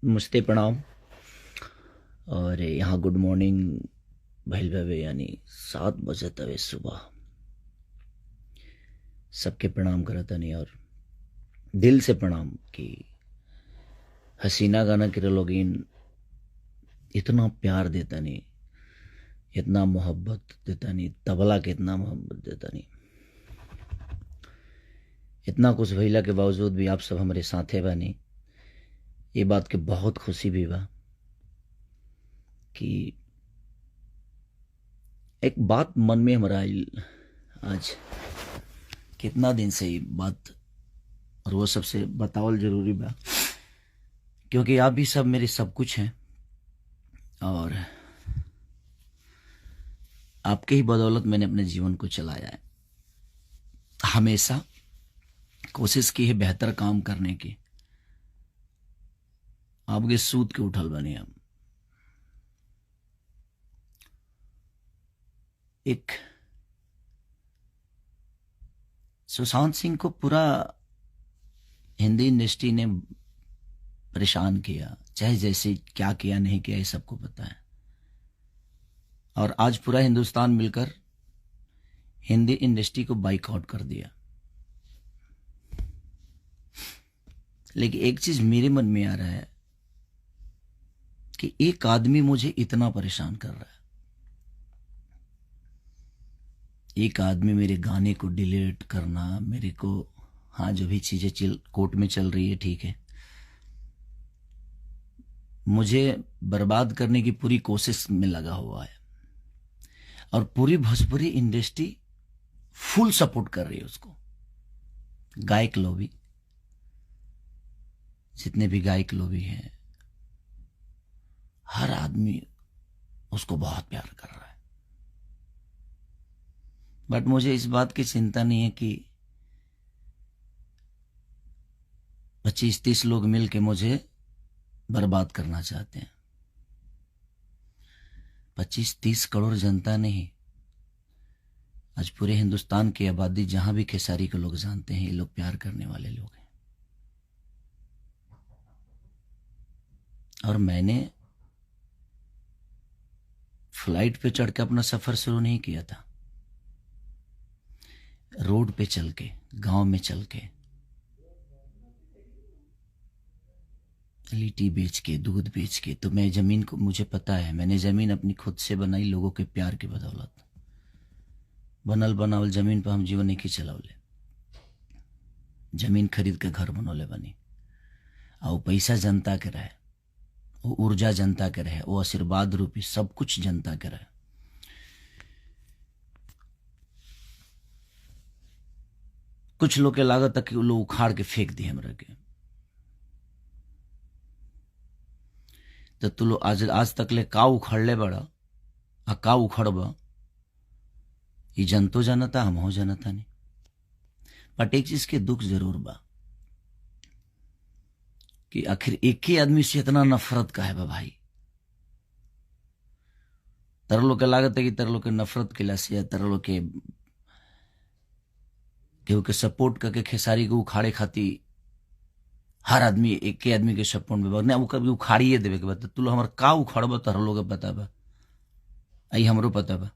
नमस्ते, प्रणाम। और यहाँ गुड मॉर्निंग भइल बावे, यानी 7 बजे तवे सुबह। सबके प्रणाम करतनी और दिल से प्रणाम कि हसीना गाना के लोगिन इतना प्यार देता नहीं, इतना मोहब्बत देता नहीं, तबला के इतना मोहब्बत देता नहीं, इतना कुछ भइला के बावजूद भी आप सब हमारे साथे बानी। ये बात के बहुत खुशी भी बा कि एक बात मन में हमारा आज कितना दिन से ये बात और वो सबसे बतावल जरूरी बा, क्योंकि आप भी सब मेरे सब कुछ हैं और आपके ही बदौलत मैंने अपने जीवन को चलाया है। हमेशा कोशिश की है बेहतर काम करने की। आपके सूत के उठल बने हम। एक सुशांत सिंह को पूरा हिंदी इंडस्ट्री ने परेशान किया, चाहे जैसे क्या किया नहीं किया ये सबको पता है। और आज पूरा हिंदुस्तान मिलकर हिंदी इंडस्ट्री को बाइकआउट कर दिया। लेकिन एक चीज मेरे मन में आ रहा है कि एक आदमी मुझे इतना परेशान कर रहा है, एक आदमी मेरे गाने को डिलीट करना, मेरे को, हाँ जो भी चीजें कोर्ट में चल रही है ठीक है, मुझे बर्बाद करने की पूरी कोशिश में लगा हुआ है। और पूरी भोजपुरी इंडस्ट्री फुल सपोर्ट कर रही है उसको। गायक लॉबी, जितने भी गायक लॉबी हैं, हर आदमी उसको बहुत प्यार कर रहा है। बट मुझे इस बात की चिंता नहीं है कि 25-30 लोग मिलके मुझे बर्बाद करना चाहते हैं। 25-30 करोड़ जनता नहीं, आज पूरे हिंदुस्तान की आबादी, जहां भी खेसारी के लोग जानते हैं, ये लोग प्यार करने वाले लोग हैं। और मैंने फ्लाइट पे चढ़ के अपना सफर शुरू नहीं किया था, रोड पे चल के, गांव में चल के, लिट्टी बेच के, दूध बेच के। तो मैं जमीन को, मुझे पता है, मैंने जमीन अपनी खुद से बनाई लोगों के प्यार की बदौलत। बनल बनावल जमीन पर हम जीवन नहीं चलावले, जमीन खरीद के घर बनौले बनी। और पैसा जनता के रहे, वो ऊर्जा जनता के रहे, वो आशीर्वाद रूपी सब कुछ जनता के रहे। कुछ लोग के लागत तक कि लोग उखाड़ के फेंक दिए हमरा के, तो तू लोग आज तक ले का उखड़ले बड़ा आ का उखड़बा, ये जनतो जानता, हम हो जानता नहीं। बट एक चीज के दुख जरूर बा कि आखिर एक ही आदमी से इतना नफरत का है बा भाई। तर लोग के लागत है कि तर लोग के नफरत के से या तर लोग के केहू के सपोर्ट करके खेसारी को उखाड़े खाती हर आदमी एक ही आदमी के सपोर्ट में ना, वो कभी उखाड़िए देवे के बाद तू लोग हमार का उखाड़ब तर लोग के पता बा, आई हमरो पता बा,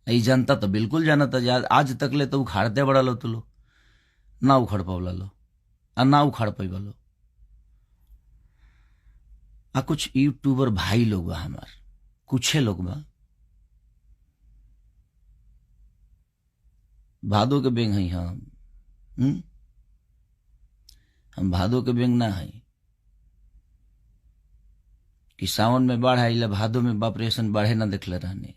आई जनता तो बिल्कुल जानता। आज तक ले तो उखाड़ते बड़ा लो तू लोग, ना उखाड़ पावला लो आ ना उखाड़ पैबा लो। आ कुछ यूट्यूबर भाई लोग बा हमार, कुछ लोग बा भादो के बेंग है, हम भादो के बेंग ना है कि सावन में बाढ़ आई, भादो में बाप रे ऐसन बाढ़े ना देखले रहने,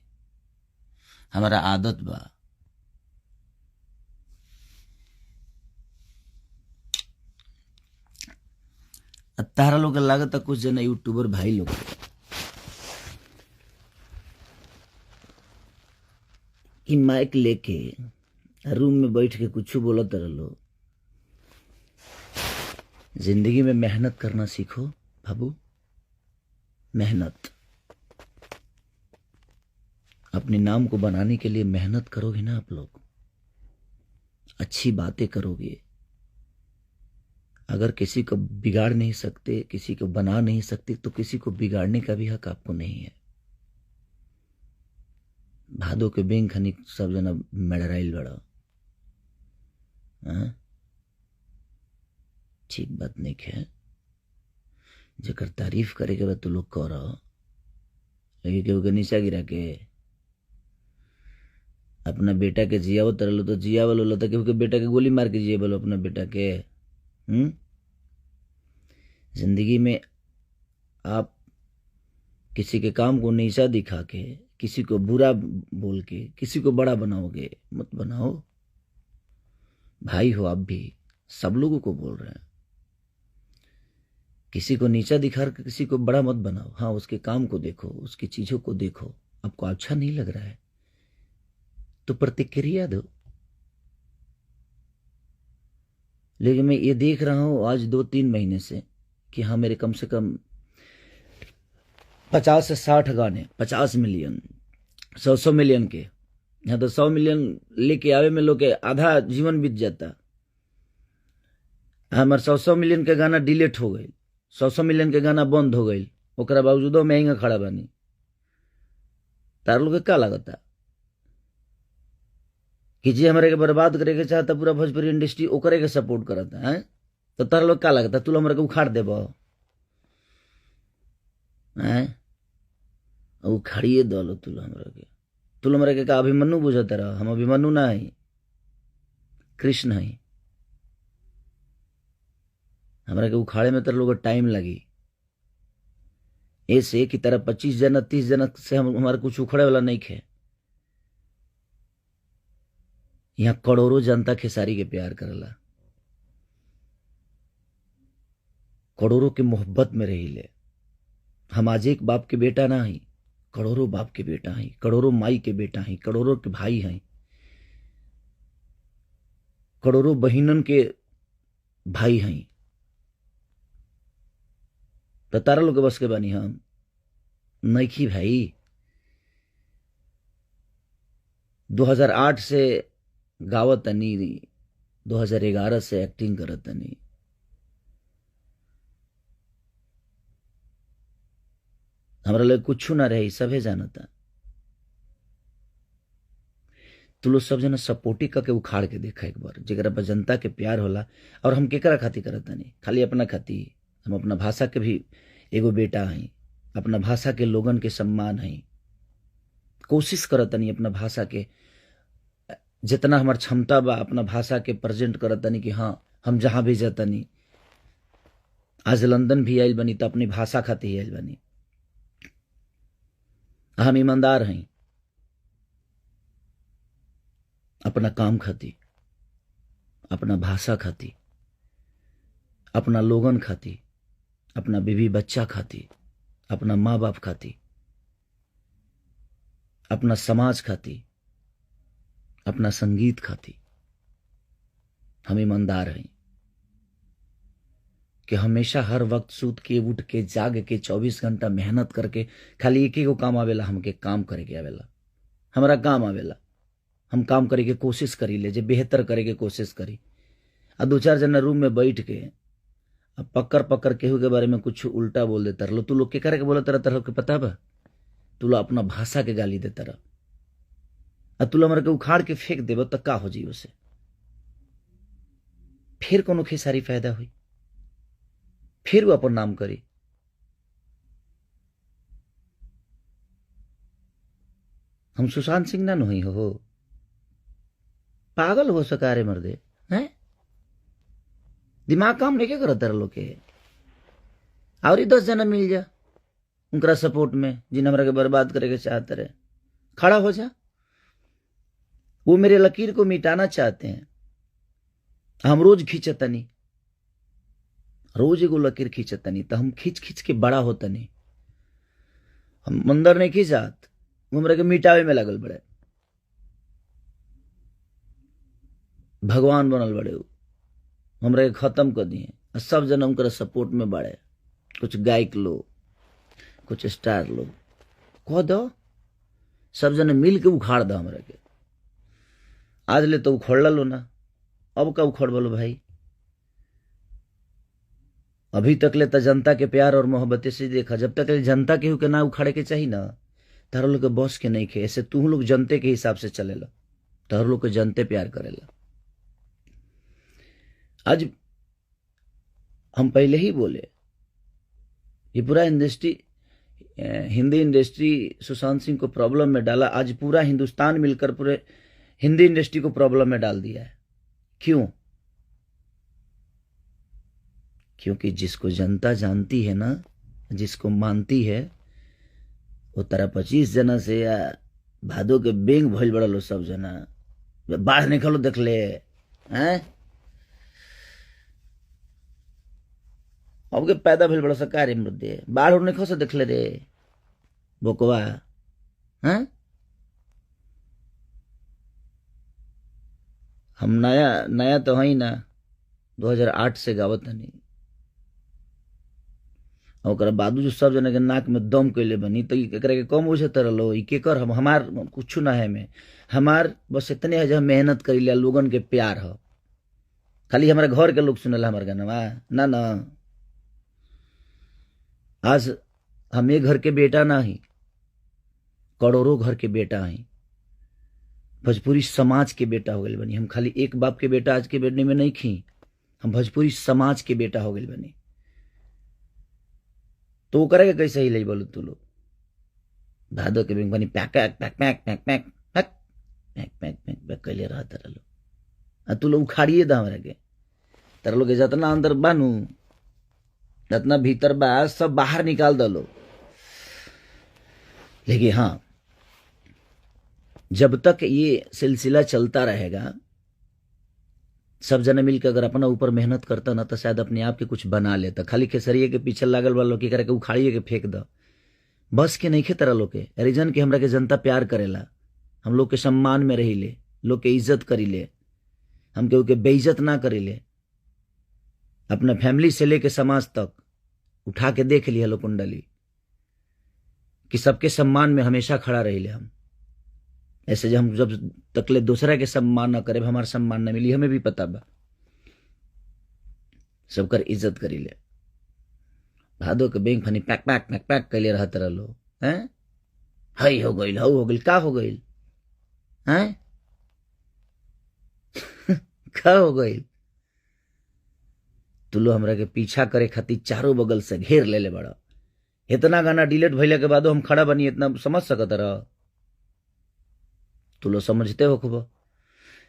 हमारा आदत बा। तारा लोग लागत कुछ जना यूट्यूबर भाई लोग कि माइक लेके रूम में बैठ के कुछ बोलत रहो। जिंदगी में मेहनत करना सीखो बाबू, मेहनत, अपने नाम को बनाने के लिए मेहनत करोगे ना आप लोग, अच्छी बातें करोगे, अगर किसी को बिगाड़ नहीं सकते, किसी को बना नहीं सकते, तो किसी को बिगाड़ने का भी हक आपको नहीं है। भादो के बेंग खनी सब जना मेड़राइल बड़ा, ठीक बात नहीं है। जेकर तारीफ करे के बाद तो लोग कह रहा, लेकिन केहू के नीचा गिरा के अपना बेटा के जियावत रहो तो जियावल होला, तो केहू के बेटा के गोली मार के जियावल अपना बेटा के। जिंदगी में आप किसी के काम को नीचा दिखा के, किसी को बुरा बोल के किसी को बड़ा बनाओगे, मत बनाओ। भाई हो आप भी, सब लोगों को बोल रहे हैं, किसी को नीचा दिखा के किसी को बड़ा मत बनाओ। हाँ, उसके काम को देखो, उसकी चीज़ों को देखो, आपको अच्छा नहीं लग रहा है तो प्रतिक्रिया दो। लेकिन मैं ये देख रहा हूँ आज 2-3 महीने से कि हाँ, मेरे कम से कम 50 से 60 गाने 50 मिलियन 100-100 मिलियन के, यहाँ तो 100 मिलियन लेके आवे में लोग के आधा जीवन बीत जाता। हमारे 100-100 मिलियन के गाना डिलीट हो गई, 100-100 मिलियन के गाना बंद हो गई, ओकरा बावजूदो महंगा खड़ा बानी। तार लोग के का लगता कि जे हमारे के बर्बाद करे के चाहता पूरा भोजपुरी इंडस्ट्री ओकरे के सपोर्ट करता है, तो तार लोग का लगता तू लोग हमारे के उखाड़ देब? हैं, उखाड़िए दलो तू हमरा के। तू हमरा के का अभिमन्यु बुझत रह? हम अभिमन्यु ना है, कृष्ण है। हमरा के उखाड़े में तर लोग टाइम लगी। ऐसे कि तरह 25 जना 30 जना से हम हमारा कुछ उखड़े वाला नहीं खे। यहाँ करोड़ों जनता खेसारी के प्यार करला, करोड़ों के मोहब्बत में रही ले। हम आज एक बाप के बेटा ना ही, करोड़ों बाप के बेटा हैं, करोड़ों माई के बेटा हैं, करोड़ों के भाई हैं, करोड़ों बहिनन के भाई हैं। तो तारा लोग के बस के बानी हम नइखी भाई। 2008 से गावत तनी, 2011 से एक्टिंग करत तनी। हमरा लगे कुछ ना रहे, सभे जानता। तू लोग सब जना सपोर्टी करके उखाड़ के देखा एक बार, जेकरा पर जनता के प्यार होला। और हम केकरा खातिर करत तनी? खाली अपना खातिर। हम अपना भाषा के भी एगो बेटा हई, अपना भाषा के लोगन के सम्मान हई। कोशिश करत तनी अपना भाषा के जितना हमार क्षमता बा अपना भाषा के प्रेजेंट करत तनी कि हाँ हम जहाँ भी जातनी, आज लंदन भी आयल बनी तो अपनी भाषा खातिर ही आयल बनी। हम ईमानदार हैं अपना काम खाती, अपना भाषा खाती, अपना लोगन खाती, अपना बीवी बच्चा खाती, अपना माँ बाप खाती, अपना समाज खाती, अपना संगीत खाती। हम ईमानदार हैं कि हमेशा हर वक्त सूत के उठ के जाग के 24 घंटा मेहनत करके खाली एक ही को काम आवेला, हमके काम करे के आवेला, हमारा काम आवेला। हम काम करे के कोशिश करी ले, जे बेहतर करे के कोशिश करी। आ 2-4 जना रूम में बैठ के अब पकड़ पकड़ केहू के बारे में कुछ उल्टा बोल देता रहो। तू लोग के करे के बोलता रह, तरह के पता बा? तू लोग अपना भाषा के गाली देता रह। आ तू लोग हमरा के उखाड़ के फेंक देब त का हो जी उसे? फिर कोनो खेसारी फायदा हुई? फिर वो अपन नाम करी। हम सुशांत सिंह ना नहीं हो, पागल हो सका रे मर्दे हैं? दिमाग काम नहीं क्या करत लोग के? और 10 जना मिल जा उनका सपोर्ट में, जिन हमरा के बर्बाद करे के चाहते रहे, खड़ा हो जा। वो मेरे लकीर को मिटाना चाहते हैं। हम रोज खींचतनी, रोज एगो लकीर खींचतनी, तो हम खींच खींच के बड़ा होतनी। हम मंदर नहीं खींचात, वो हमरा के मिटावे में लगल बड़े, भगवान बनल बड़े, हमरा के खत्म कर दिए। सब जन उनका सपोर्ट में बढ़े, कुछ गायक लोग, कुछ स्टार लोग, कह दो सब जन मिल के उखाड़ दो हमरा के। आज ले तो उखड़ लो ना, अब का उखड़ बोलो भाई? अभी तक ले तो जनता के प्यार और मोहब्बत से देखा, जब तक ले जनता केहू के ना उखाड़े के चाहिए ना, तारो लोग के बॉस के नहीं खे। ऐसे तू लोग जनते के हिसाब से चलेला, तारो लोग के जनते प्यार करेला। आज हम पहले ही बोले, ये पूरा इंडस्ट्री, हिंदी इंडस्ट्री सुशांत सिंह को प्रॉब्लम में डाला। आज पूरा हिंदुस्तान मिलकर पूरे हिंदी इंडस्ट्री को प्रॉब्लम में डाल दिया है। क्यों? क्योंकि जिसको जनता जानती है ना, जिसको मानती है, वो तारा 25 जना से या भादो के बेंग भइल बड़ा लो सब जना बाढ़ निकलो देख ले हैं, अब के पैदा भइल बड़ा सरकारी मुद्दे बाढ़ और निखो से देख ले रे बोकवा हैं। हम नया नया तो है ही ना, 2008 से गावत नहीं, और बादू जो सब जना के नाक में दम कैले बनी, तो एकरा के कम बुझत रहो। ई केकर हम हमार कुछ ना है में, हमार बस इतने है जो हम मेहनत करी लिया, लोगन के प्यार हो। खाली हमारे घर के लोग सुनला हमार गाना ना ना। आज हम एक घर के बेटा ना ही, करोड़ों घर के बेटा ही, भोजपुरी समाज के बेटा हो गए बनी। हम खाली एक बाप के बेटा आज के बेटने में नहीं खी, हम भोजपुरी समाज के बेटा हो गए बनी। तो वो करेगा कैसे ही ले बोलो तू लोग भादो के बैंक बनी pack pack pack pack pack pack pack pack pack pack pack कैले रहता रहो। आ तू लोग उखाड़िए दा हमरा के, तारा लोग जितना अंदर बानू जितना भीतर बा सब बाहर निकाल दलो। लेकिन हाँ, जब तक ये सिलसिला चलता रहेगा, सब जने मिलकर अगर अपना ऊपर मेहनत करता ना तो शायद अपने आप के कुछ बना लेता। खाली खेसरिए के पीछे लागल वालों की करे के उखाड़िए के फेंक द, बस के नहीं खे तरह लोग के रीजन के हमरा के जनता प्यार करेला, हम लोग के सम्मान में रही ले, लोग के इज्जत करी ले, हम केहू के बेइज्जत ना करी ले। अपना फैमिली से लेके समाज तक उठा के देख लिया लो कुंडली कि सबके सम्मान में हमेशा खड़ा रही ले हम। ऐसे जब हम जब तकले दूसरा के सम्मान ना करे हमारा सम्मान ना मिली, हमें भी पता बा, सबकर इज्जत करी ले। भादो के बैंक फनी पैक पैक पैक पैक कैले रहत रहो हैं, हई हो गइल हऊ हो गइल का हो गइल हैं का हो गइल। तू लो हमरा के पीछा करे खातिर चारों बगल से घेर ले ले बड़ा। इतना गाना डिलीट भइला के बादो हम खड़ा बनी, इतना समझ सकत रह तू लो समझते हो खूब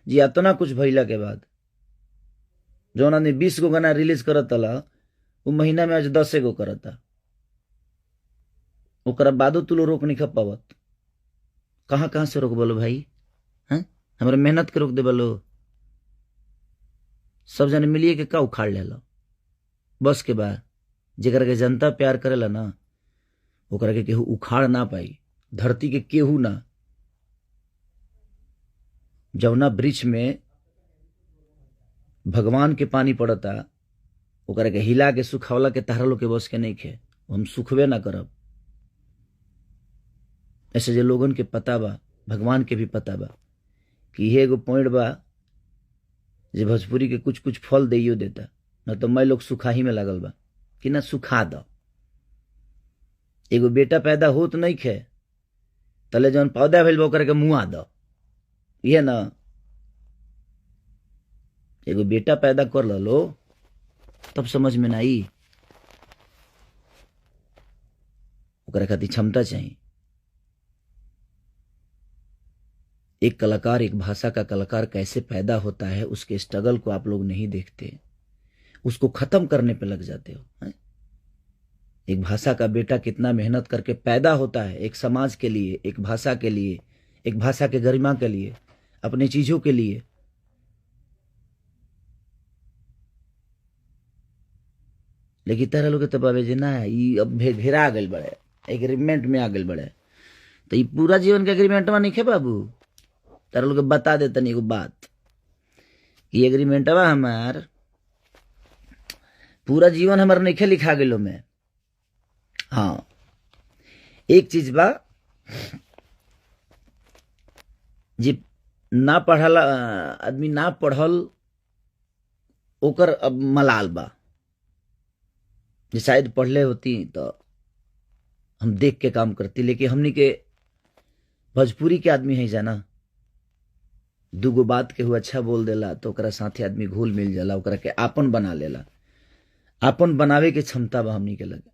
जी। इतना कुछ भइला के बाद जौन आदमी 20 गो गाना रिलीज करत वो महीना में आज 10 गो करता, ओकरा बादो तू लो रोक नहीं खा पावत। कहाँ कहाँ से रोक बोलो भाई हैं, हमारे मेहनत के रोक दे बोलो। सब जने मिलिए के का उखाड़ ले लो बस के बाद। जेकरा के जनता प्यार करेला ना ओकरा के केहू उखाड़ ना पाई, धरती के केहू ना। जवना वृक्ष में भगवान के पानी पड़ता ओकरा के हिला के सुखावला के तारा लोग के बस के नहीं खे, हम सुखबे ना करब। ऐसे जे लोगन के पता बा, भगवान के भी पता बा कि ये एगो पॉइंट बा जे भोजपुरी के कुछ कुछ फल देइयो देता, न तो मैं लोग सुखाही में लागल बा कि ना सुखा दो। एगो बेटा पैदा होत नहीं खे तले जौन पौधा भइल बा ओकरा के मुआ दो, ये ना एगो बेटा पैदा कर लो तब समझ में ना आई। ओकरा खातिर क्षमता चाहिए। एक कलाकार, एक भाषा का कलाकार कैसे पैदा होता है उसके स्ट्रगल को आप लोग नहीं देखते, उसको खत्म करने पे लग जाते हो है? एक भाषा का बेटा कितना मेहनत करके पैदा होता है एक समाज के लिए, एक भाषा के लिए, एक भाषा के गरिमा के लिए, अपनी चीजों के लिए। लेकिन तारा लोग तो बाबे जी ना ई अब घेरा गल बड़े, एग्रीमेंट में आ गल बड़े, तो ये पूरा जीवन के एग्रीमेंट में नहीं खे बाबू। तारा लोग बता देता नहीं एगो बात, ये एग्रीमेंटवा हमार पूरा जीवन हमार नहीं खे लिखा गलो में। हाँ, एक चीज बा जी, ना पढ़ल आदमी, ना पढ़ल ओकर अब मलाल बा। जे शायद पढ़ले होती तो हम देख के काम करती, लेकिन हमनी के भोजपुरी के आदमी है जाना, दूगो बात के हुआ अच्छा बोल देला तो ओकरा साथे आदमी घुल मिल जाला, ओकरा के आपन बना लेला। आपन बनावे के क्षमता बा हमनी के लगे।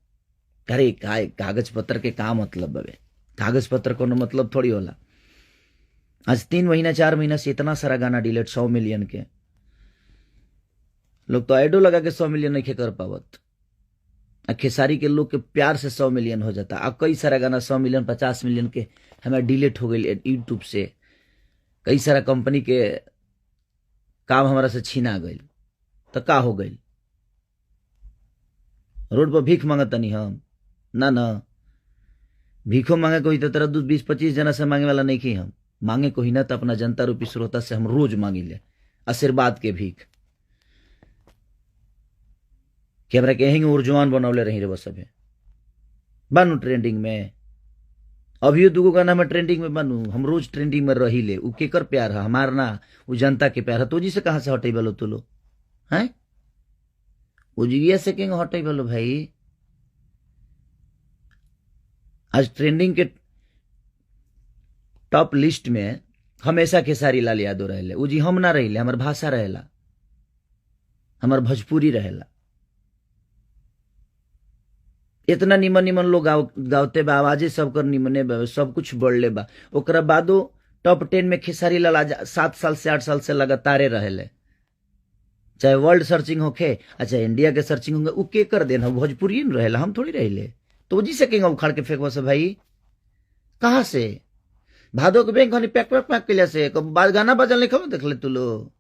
अरे कागज पत्र के का मतलब बाबे, कागज पत्र कोनो मतलब थोड़ी होला। आज 3 महीना 4 महीना से इतना सारा गाना डिलीट 100 मिलियन के, लोग तो एडो लगा के 100 मिलियन नहीं कर पावत। आ खेसारी के लोग के प्यार से 100 मिलियन हो जाता। आ कई सारा गाना 100 मिलियन 50 मिलियन के हमें डिलीट हो गई यूट्यूब से। कई सारा कंपनी के काम हमारा से छीना गई, तो का हो गई? रोड पर भीख मांगतनी हम ना ना, भीखो मांगे कोई तो तरह 20-25 जना से मांगे वाला नहीं की। हम मांगे कोई ना तो अपना जनता रूपी श्रोता से हम रोज मांगी ले आशीर्वाद के भीख कि हमरा के यहीं उर्जवान बनौले रही रे बस। अभी बनू ट्रेंडिंग में, अभियो दूगो गाना में ट्रेंडिंग में बनू, हम रोज ट्रेंडिंग में रही ले। उ केकर प्यार है हमार ना, उ जनता के प्यार है। तो जी से कहाँ से हटे बलो तू लो हैं, उजिया से केंगे हटे बलो भाई। आज ट्रेंडिंग के टॉप लिस्ट में हमेशा खेसारी लाल यादव रहले। उ जी हम ना रहिले, हमार भाषा रहेला, हमार भोजपुरी रहेला। इतना निमन निमन लोग गावते बा, आवाजे सबकर निमने बा, सब कुछ बढ़ले बा। ओकरा बादो टॉप 10 में खेसारी लाल आज 7 साल से 8 साल से लगातारे रहेले। चाहे वर्ल्ड सर्चिंग होखे, अच्छा इंडिया के सर्चिंग होखे, उ के कर देना भोजपुरी न रहेला, हम थोड़ी रहिले। तो जी सकेंगे उखाड़ के फेंकवा से भाई, कहाँ से भादो के बैंक पैक पैक पैक के से बाद गाना बजल नहीं खबर देख ले तू लो,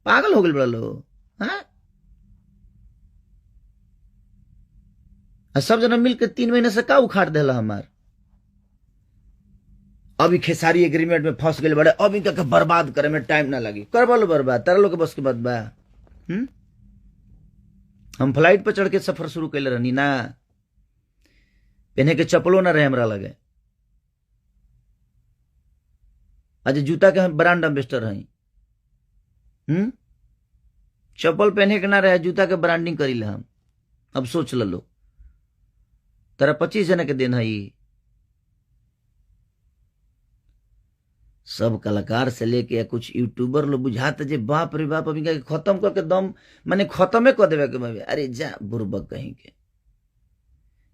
पागल हो गए बड़ा लो। हाँ सब जना मिलकर 3 महीना से का उखाड़ देला हमार। अभी खेसारी एग्रीमेंट में फंस गए बड़े, अब इनका के बर्बाद करे में टाइम ना लगी। कर बोलो बर्बाद, तारा लोग के बस के बात बा। हम फ्लाइट पर चढ़ के सफर शुरू कैले रहनी ना, पहने के चप्पलो ना रहे हमरा लगे। आज जूता के हम ब्रांड एम्बेसडर हई, चप्पल पहने के ना रहे, जूता के ब्रांडिंग करी ले हम। अब सोच लो, तारा 25 जना के दिन है। सब कलाकार से लेके कुछ यूट्यूबर लोग बुझाते जे बाप रे बाप अभी खत्म करके दम माने खत्मे कर देवे के। अरे जा बुरबक कहीं के,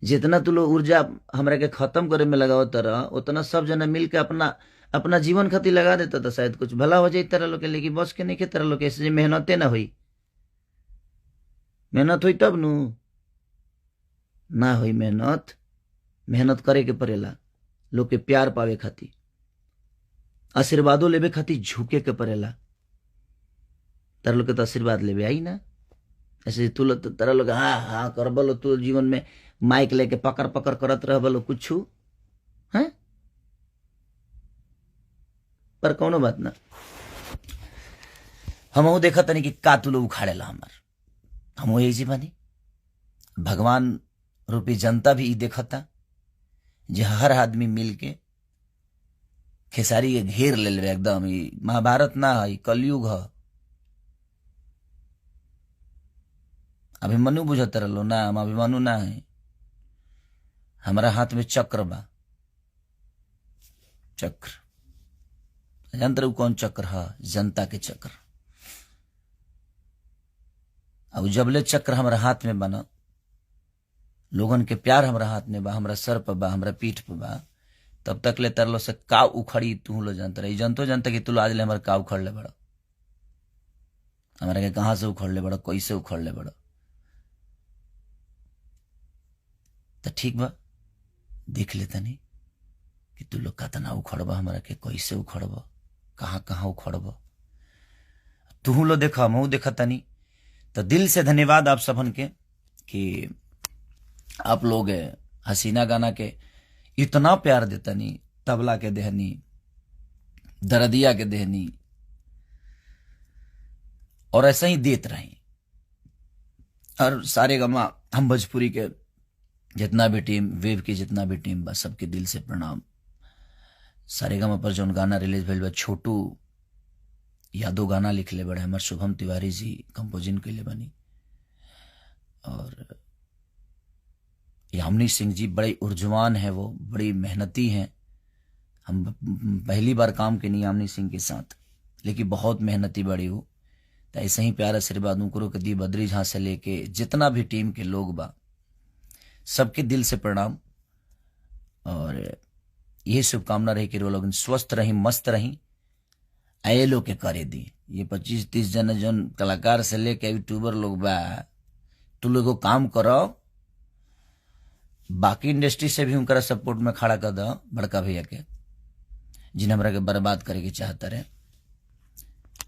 जितना तू लोग ऊर्जा हमरा के खत्म करे में लगाओ तरह, उतना सब जना मिल के अपना अपना जीवन खातिर लगा देता तो शायद कुछ भला हो जाए तरह लोग के। लेकिन बस के नहीं के तरह लोग के ऐसे मेहनते ना हुई, मेहनत हुई तब नू ना हुई मेहनत। मेहनत करे के पड़ेला लोग के प्यार पावे खातिर, आशीर्वादो लेवे खातिर झुके के पड़ेला। तार लोग के तो आशीर्वाद लेवे आई ना, ऐसे तू लोग तारा लोग हाँ हाँ कर बोलो, तू जीवन में माइक लेके पकड़ पकड़ करत रह बोलो कुछ है, पर कौनो बात ना। हम देखा तनी कि का तू लोग उखाड़ेला हमार, हम यही जी बानी। भगवान रूपी जनता भी देखता जे हर आदमी मिल के खेसारी के घेर ले ले एकदम। महाभारत ना है, कलयुग है। अभिमन्यु बुझत रहो ना, हम अभिमन्यु ना है। हमारा हाथ में चक्र बा, चक्र जानते रहो कौन चक्र है? जनता के चक्र। अब जबले चक्र हमारा हाथ में बना, लोगन के प्यार हमारा हाथ में बा, हमारा सर पर बा, हमारा पीठ पर बा, तब तक ले तरलो से का उखड़ी तू लो जानते रही। जनतो जानते कि तू आज ले हमारा का उखड़ ले बड़ा, हमारा के कहाँ से उखड़ ले बड़ा, कैसे उखड़ ले बड़ा। तो ठीक बा, देख लेता नहीं कि तू लोग कतना उखड़बा हमारा के, कैसे उखड़बा, कहाँ कहाँ उखड़बा। तू लो देखा, हमहू देखा तनी। तो दिल से धन्यवाद आप सबन के कि आप लोग हसीना गाना के इतना प्यार देतनी, तबला के देहनी, दरदिया के देहनी, और ऐसा ही देत रही। और सारे गमा हम भोजपुरी के जितना भी टीम, वेव की जितना भी टीम बा, सबके दिल से प्रणाम। सारे गमा पर जो गाना रिलीज भइल बा, छोटू यादव गाना लिखले बड़े, हमार शुभम तिवारी जी कंपोजिंग के लिए बनी, और यामिनी सिंह जी बड़े उर्जवान हैं, वो बड़ी मेहनती हैं। हम पहली बार काम के नहीं यामिनी सिंह के साथ, लेकिन बहुत मेहनती बड़ी हो। तो ऐसे ही प्यार आशीर्वाद उनको के दी। बद्री झा से लेके जितना भी टीम के लोग बा, सबके दिल से प्रणाम और यही शुभकामना रही कि वो लोग स्वस्थ रही, मस्त रही। आए लोग के करे दी ये 25-30 जन जौन कलाकार से लेके यूट्यूबर लोग बा, तू लोग काम करो, बाकी इंडस्ट्री से भी उनका सपोर्ट में खड़ा कर दो बड़का भैया के, जिन हमरा के बर्बाद करे के चाहता रहे।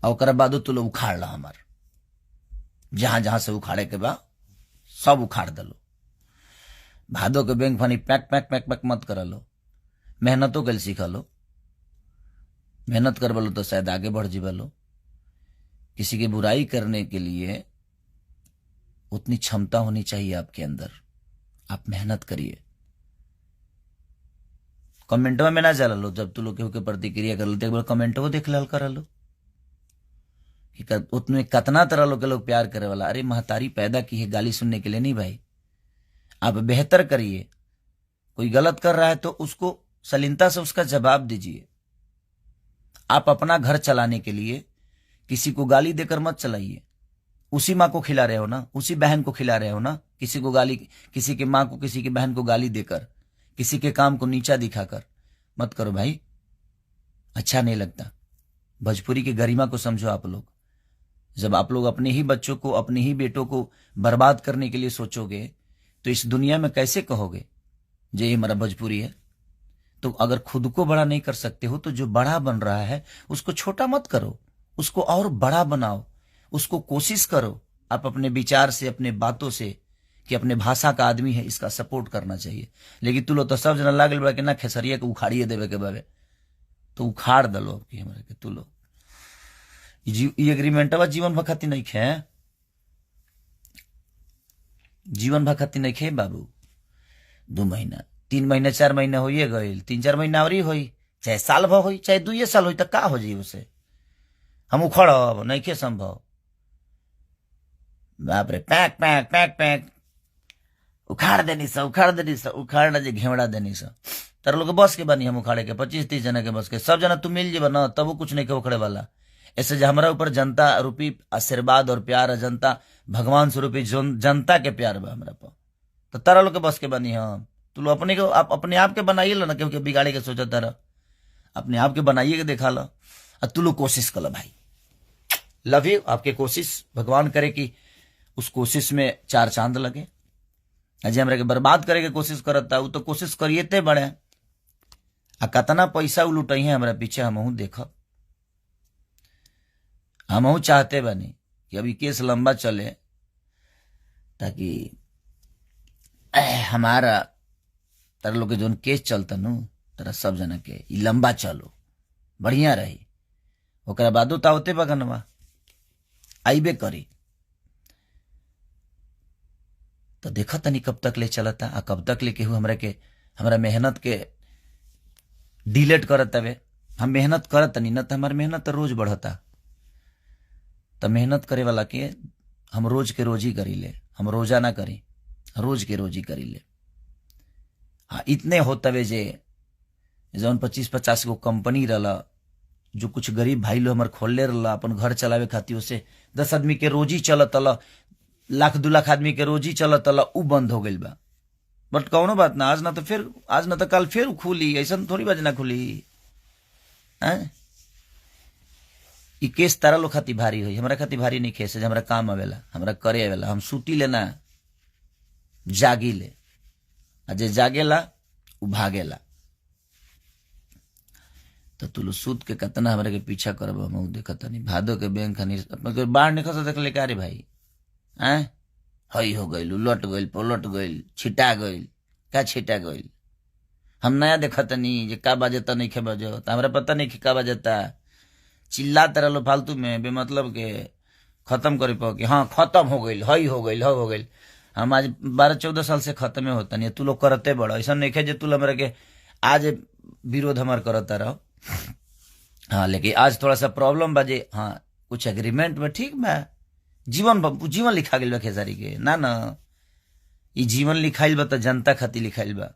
और ओकरा बादो तू लोग उखाड़ ला हमार, जहां जहां से उखाड़े के बा सब उखाड़ दलो। भादो के बैंक फनी पैक पैक पैक पैक मत कर लो, मेहनतो कल सीख लो, मेहनत कर बलो तो शायद आगे बढ़ जीवलो। किसी की बुराई करने के लिए उतनी क्षमता होनी चाहिए आपके अंदर, आप मेहनत करिए। कमेंटवा में ना जाला लो, जब तू लोग केहू के प्रतिक्रिया कर लो एक बार कमेंटो देख लल कर लो कि उतने कतना तरह लोग के लोग प्यार करे वाला। अरे महतारी पैदा की है गाली सुनने के लिए नहीं भाई, आप बेहतर करिए। कोई गलत कर रहा है तो उसको सलीनता से उसका जवाब दीजिए। आप अपना घर चलाने के लिए किसी को गाली देकर मत चलाइए। उसी माँ को खिला रहे हो ना, उसी बहन को खिला रहे हो ना, किसी को गाली, किसी के माँ को, किसी की बहन को गाली देकर, किसी के काम को नीचा दिखाकर मत करो भाई, अच्छा नहीं लगता। भोजपुरी की गरिमा को समझो आप लोग। जब आप लोग अपने ही बच्चों को, अपने ही बेटों को बर्बाद करने के लिए सोचोगे तो इस दुनिया में कैसे कहोगे जे ये हमारा भोजपुरी है। तो अगर खुद को बड़ा नहीं कर सकते हो तो जो बड़ा बन रहा है उसको छोटा मत करो, उसको और बड़ा बनाओ, उसको कोशिश करो आप अपने विचार से, अपने बातों से कि अपने भाषा का आदमी है, इसका सपोर्ट करना चाहिए। लेकिन तू लोग तो सब जना लागल बा कि ना खेसरिया के उखाड़िए देवे के बाबे, तो उखाड़ दलो अब हमरा के। तू लोग ई एग्रीमेंटवा जीवन भर खातिर नहीं खे, जीवन भर खातिर नहीं खे बाबू। 2 महीना 3 महीना 4 महीना होइए गइल, 3-4 महीना और होई, चाहे साल भर होई, चाहे 2 साल होई, तो का हो जाई उसे हम उखड़ब नहीं खे संभव। बाप रे, पैक पैक पैक पैक उखाड़ देनी सा, उखाड़ देनी सा, उखाड़ जे घेवड़ा देनी सा। तर लोग बस के बनी हम उखाड़े के 25-30 जना के बस के, सब जना तू मिल जेबा ना तब कुछ नहीं के उखड़े वाला। ऐसे जो हमारा ऊपर जनता रूपी आशीर्वाद और प्यार, जनता भगवान स्वरूपी जनता के प्यार बा हमरा पर, तो तारा लोग के बस के बनी हम। तू लोग अपने को आप अपने आप के बनाइए लो ना, क्योंकि बिगाड़े के सोचा तारा अपने आप के बनाइए के देखा लो। और तू लोग कोशिश कर लो भाई, लव you. आपके कोशिश भगवान करे कि उस कोशिश में 4 चांद लगे। अजय हमरा के बर्बाद करे के कोशिश करता वो तो कोशिश करिए ते बड़े, आ कतना पैसा उ लुटई है हमरा पीछे हमहू देखब। हमहू चाहते बनी कि अभी केस लंबा चले ताकि हमारा तारा लोग के जोन केस चलता नु तारा सब जना के ई लंबा चलो बढ़िया रही। ओकरा बादो तावते बगनवा आईबे करी, तो देखा तनी कब तक ले चलता आ कब तक ले केहू हमरा के हमरा मेहनत के डिलेट करत हवे। हम मेहनत करत नहीं न तो हमार मेहनत तो रोज बढ़ता, तो मेहनत करे वाला के हम रोज के रोज ही करी ले, हम रोजाना करी, रोज के रोज ही करी ले। हाँ इतने होतवे जे जौन 25-50 गो कंपनी रहला, जो कुछ गरीब भाई लोग हमार खोलले रहला अपन घर चलावे खातिर, उसे 10 आदमी के रोजी चलत अला, 1-2 लाख आदमी के रोजी चलत अला, उ बंद हो गइल बा। बट कौनो बात ना, आज ना तो फिर, आज ना तो कल फिर खुली, ऐसा थोड़ी बात ना खुली। ई केस तारा लोग खातिर भारी होई, हमरा खातिर भारी नहीं खेस, हमरा काम आवेला, हमरा करे आवेला। हम सूती लेना जागी ले, आ जे जागेला उ भागेला। तो तू लोग सूत के कतना हमरा के पीछा करब हम देखत नहीं। भादो के बैंक खनी अपन बाढ़ निकल देख ले का रे भाई, हैं हई हो गइल, उलट गइल, पलट गइल, छिटा गइल, का छिटा गइल। हम नया देखत नहीं जे का बाजता नहीं खे बजो, त हमरा पता नहीं का बाजता। चिल्लात रहलो फालतू में बेमतलब के, खत्म करे पो कि हाँ खत्म हो गइल, हई हो गइल, हो गइल। हम आज 12-14 साल से खत्म होता नहीं, तू लोग करते बड़ा। ऐसा नहीं खे जे तू हमरा के आज विरोध हमार करता रहो। हाँ लेकिन आज थोड़ा सा प्रॉब्लम बाजे, हाँ कुछ एग्रीमेंट में ठीक बा, जीवन जीवन लिखा गया खेसारी के ना ना ई जीवन लिखाइल बा त जनता खातिर लिखाइल बा,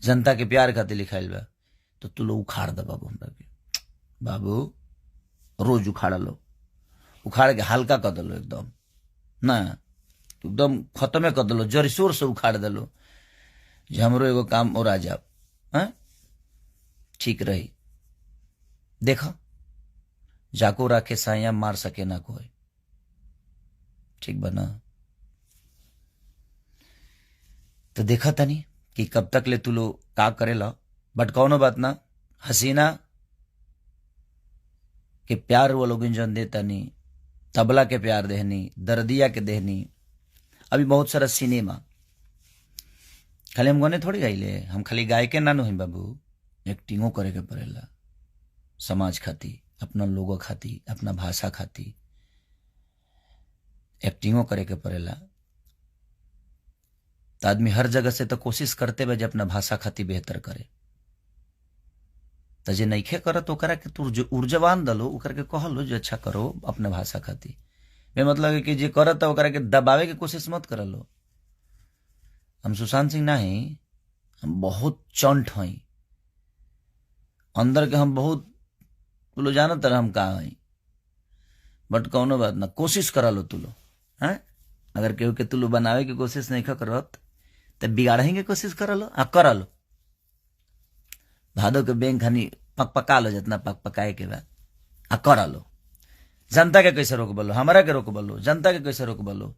जनता के प्यार खातिर लिखाइल बा। तो तू लोग उखाड़ दे बाबू हमरा के, बाबू रोज उखाड़ लो, उखाड़ के हल्का कर दलो एकदम ना, एकदम खत्मे कर दलो, जरसोर से उखाड़ दलो जे हमरो एगो काम और आ जाओ। हाँ ठीक रही। देखो जाको राखे साया मार सके ना कोई, ठीक बना। तो देखा तनी कि कब तक ले तू लोग का करेला, बट कौनो बात ना, हसीना के प्यार वो लोग जन देता नहीं, तबला के प्यार देहनी, दर्दिया के देहनी। अभी बहुत सारा सिनेमा खाली हम गाने थोड़ी गाइले, हम खाली गाय के ना नहीं बाबू, एक्टिंगो करे के पड़ेला समाज खाती, अपना लोगों खाती, अपना भाषा खाती एक्टिंगो करे के पड़ेला। तो आदमी हर जगह से तो कोशिश करते बा जे अपना भाषा खाती बेहतर करे। तो जे नइखे करत ओकरा के तू ऊर्जावान दलो, ओकरा के कहलो जे अच्छा करो अपना भाषा खाती। बे मतलब है कि जे करत ओकरा के दबावे के कोशिश मत करलो। हम सुशांत सिंह नहीं, हम बहुत चंट हई अंदर के, हम बहुत तू लो जानत रह हम का हई, बट कौनो बात ना, कोशिश करा लो तू लो। हैं अगर केहू के तू लो बनावे के कोशिश नहीं करत तो बिगाड़े के कोशिश कर लो, आ कर लो। भादो के बैंक खानी पक पका लो जितना पक पकाए के बाद, आ कर लो। जनता के कैसे रोक बोलो, हमारा के रोक बोलो, जनता के कैसे रोक बोलो?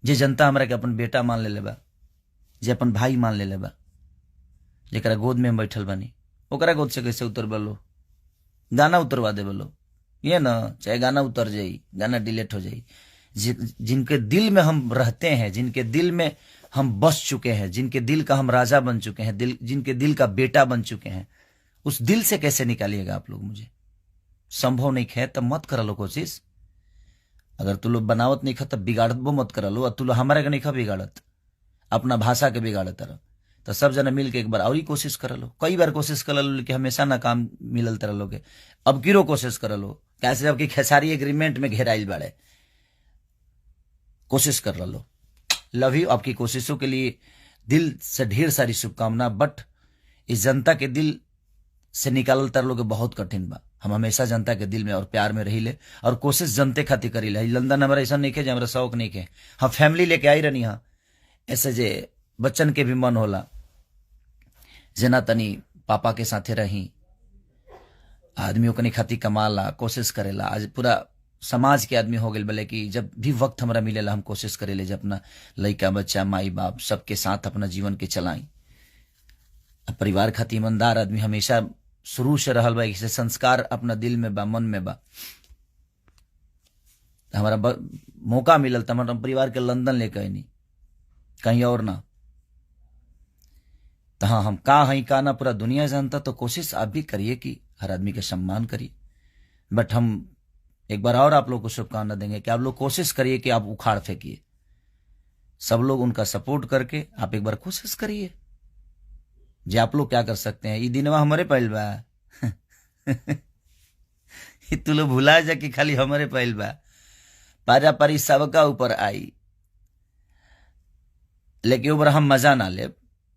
जे जनता हमरा के अपन बेटा मान ले बा, जे अपन भाई मान ले बा, जेकरा गोद में हम बैठल बानी, ओकरा गोद से कैसे उतर बोलो? गाना उतरवा दे बोलो ये ना, चाहे गाना उतर जाई, गाना डिलीट हो जाई। जिनके दिल में हम रहते हैं, जिनके दिल में हम बस चुके हैं, जिनके दिल का हम राजा बन चुके हैं, दिल जिनके दिल का बेटा बन चुके हैं, उस दिल से कैसे निकालिएगा आप लोग मुझे? संभव नहीं है, तब मत कर लो कोशिश। अगर तू लोग बनावत नहीं खा तब बिगाड़बो मत कर लो, और तू लोग हमारे के नहीं खा बिगाड़त, अपना भाषा के बिगाड़त रह। तो सब जना मिल के एक बार और ही कोशिश कर लो, कई बार कोशिश कर लो कि हमेशा ना काम मिलल तरह लोग। अब गिरो कोशिश कर लो, कैसे जबकि खेसारी एग्रीमेंट में घेराइल बाड़े, कोशिश कर लो। लव you, आपकी कोशिशों के लिए दिल से ढेर सारी शुभकामना। बट इस जनता के दिल से निकालल तर लोग बहुत कठिन बा। हम हमेशा जनता के दिल में और प्यार में रही ले और कोशिश जनते खातिर करी ले। लंदन हमारा ऐसा नहीं है, हमारा शौक नहीं है, हम फैमिली लेके आई रहनी। हाँ ऐसे जे बच्चन के भी मन होला जना तनी पापा के साथे रही, आदमी ओकनी खातिर कमाला, कोशिश करेला। आज पूरा समाज के आदमी हो गए भले कि जब भी वक्त हमारा मिलेला हम कोशिश करेले जब अपना लड़का बच्चा माई बाप सबके साथ अपना जीवन के चलाई। परिवार खातिर ईमानदार आदमी हमेशा शुरू से रहल बा, इसे संस्कार अपना दिल में बा, मन में बा। हमारा मौका मिलल त हम परिवार के लंदन लेके आईनी, कहीं और ना। तो हाँ हम का हई का ना पूरा दुनिया जानता। तो कोशिश आप भी करिए कि हर आदमी के सम्मान करिए। बट हम एक बार और आप लोग को शुभकामना देंगे कि आप लोग कोशिश करिए कि आप उखाड़ फेंकिए, सब लोग उनका सपोर्ट करके आप एक बार कोशिश करिए जे आप लोग क्या कर सकते हैं। ये दिनवा हमारे पहल बा तू लोग भुला जा कि खाली हमारे पहल बा, पारा पारी सबका ऊपर आई, लेकिन ऊपर हम मजा ना ले।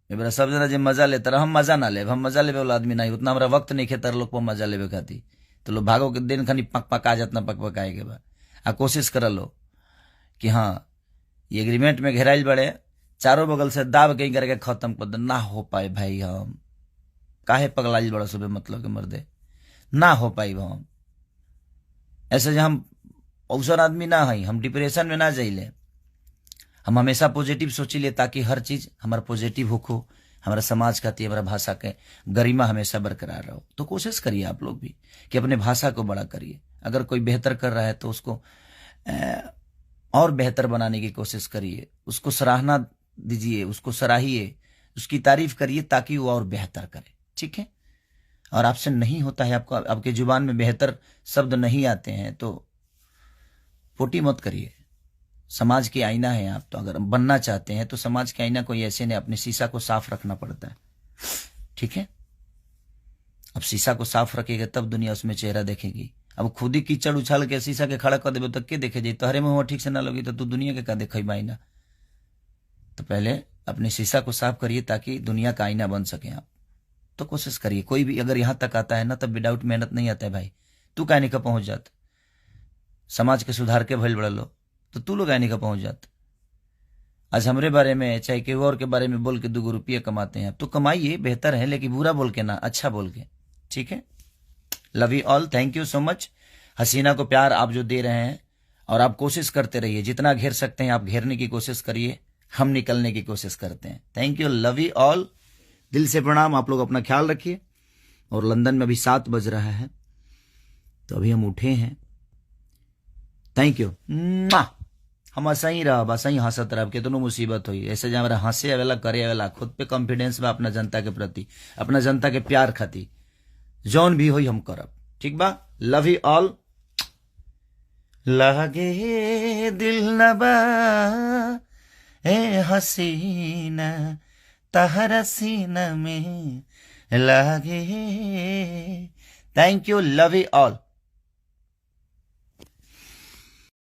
सब जना जे मजा लेता रह, हम मजा ना ले, हम मजा लेवे वाला आदमी नहीं, उतना हमारा वक्त नहीं खेतर लोग को मजा लेवे खातिर। तो लोग भागो के दिन खानी पक पका जातना पक पकाए के बाद आ कोशिश कर लो कि हाँ ये एग्रीमेंट में घेराइल बड़े, चारों बगल से दाब कहीं करके खत्म कर दे। ना हो पाए भाई, हम काहे पगलाइल बड़ा सुबह मतलब के मर्दे, ना हो पाई हम ऐसे जे हम औसर आदमी ना हई, हम डिप्रेशन में ना जाइले, हम हमेशा पॉजिटिव सोचिले ताकि हर चीज हमारा पॉजिटिव होखो, हमारा समाज खातिर, हमारा भाषा के गरिमा हमेशा बरकरार रहो। तो कोशिश करिए आप लोग भी कि अपने भाषा को बड़ा करिए। अगर कोई बेहतर कर रहा है तो उसको और बेहतर बनाने की कोशिश करिए, उसको सराहना दीजिए, उसको सराहिए, उसकी तारीफ करिए ताकि वो और बेहतर करे। ठीक है, और आपसे नहीं होता है, आपको आपके जुबान में बेहतर शब्द नहीं आते हैं तो पोटी मत करिए। समाज की आईना है आप, तो अगर बनना चाहते हैं तो समाज के आईना कोई ऐसे नहीं, अपने शीशा को साफ रखना पड़ता है। ठीक है, अब शीशा को साफ रखेगा तब दुनिया उसमें चेहरा देखेगी। अब खुद ही कीचड़ उछाल के शीशा के खड़ा कर देबे तो के देखे जाई, तोहरे मुँह ठीक से ना लगी तो तू दुनिया के का देखे आईना। तो पहले अपने शीशा को साफ करिए ताकि दुनिया का आईना बन सके आप। तो कोशिश करिए, कोई भी अगर यहां तक आता है ना तब विदाउट मेहनत नहीं आता है भाई। तू काहे का पहुंच जात, समाज के सुधार के भइल बड़ा लो, तो तू लोग आने का पहुंच जात। आज हमरे बारे में चाहे केहू और के बारे में बोल के 2 रुपये कमाते हैं, तो कमाइए, बेहतर है, लेकिन बुरा बोल के ना, अच्छा बोल के, ठीक है। Love you all, thank you so much. Hasina को प्यार आप जो दे रहे हैं, और आप कोशिश करते रहिए, जितना घेर सकते हैं आप घेरने की कोशिश करिए, हम निकलने की कोशिश करते हैं। Thank you, love you all, दिल से प्रणाम। आप लोग अपना ख्याल रखिए। और लंदन में अभी 7 बज रहा है, तो अभी हम उठे हैं। Thank you. हम ऐसा ही रह, ऐसा ही हंसत रह, कितनो मुसीबत हुई ऐसे जब हमारा हंसे आवेला करे आवेला, खुद पे कॉन्फिडेंस बा अपना जनता के प्रति, अपना जनता के प्यार खाती, जौन भी होई हम करब, ठीक बा। Love you all. लागे दिल न बा ए हसीना तहरा सीना में लागे। Thank you, love you all.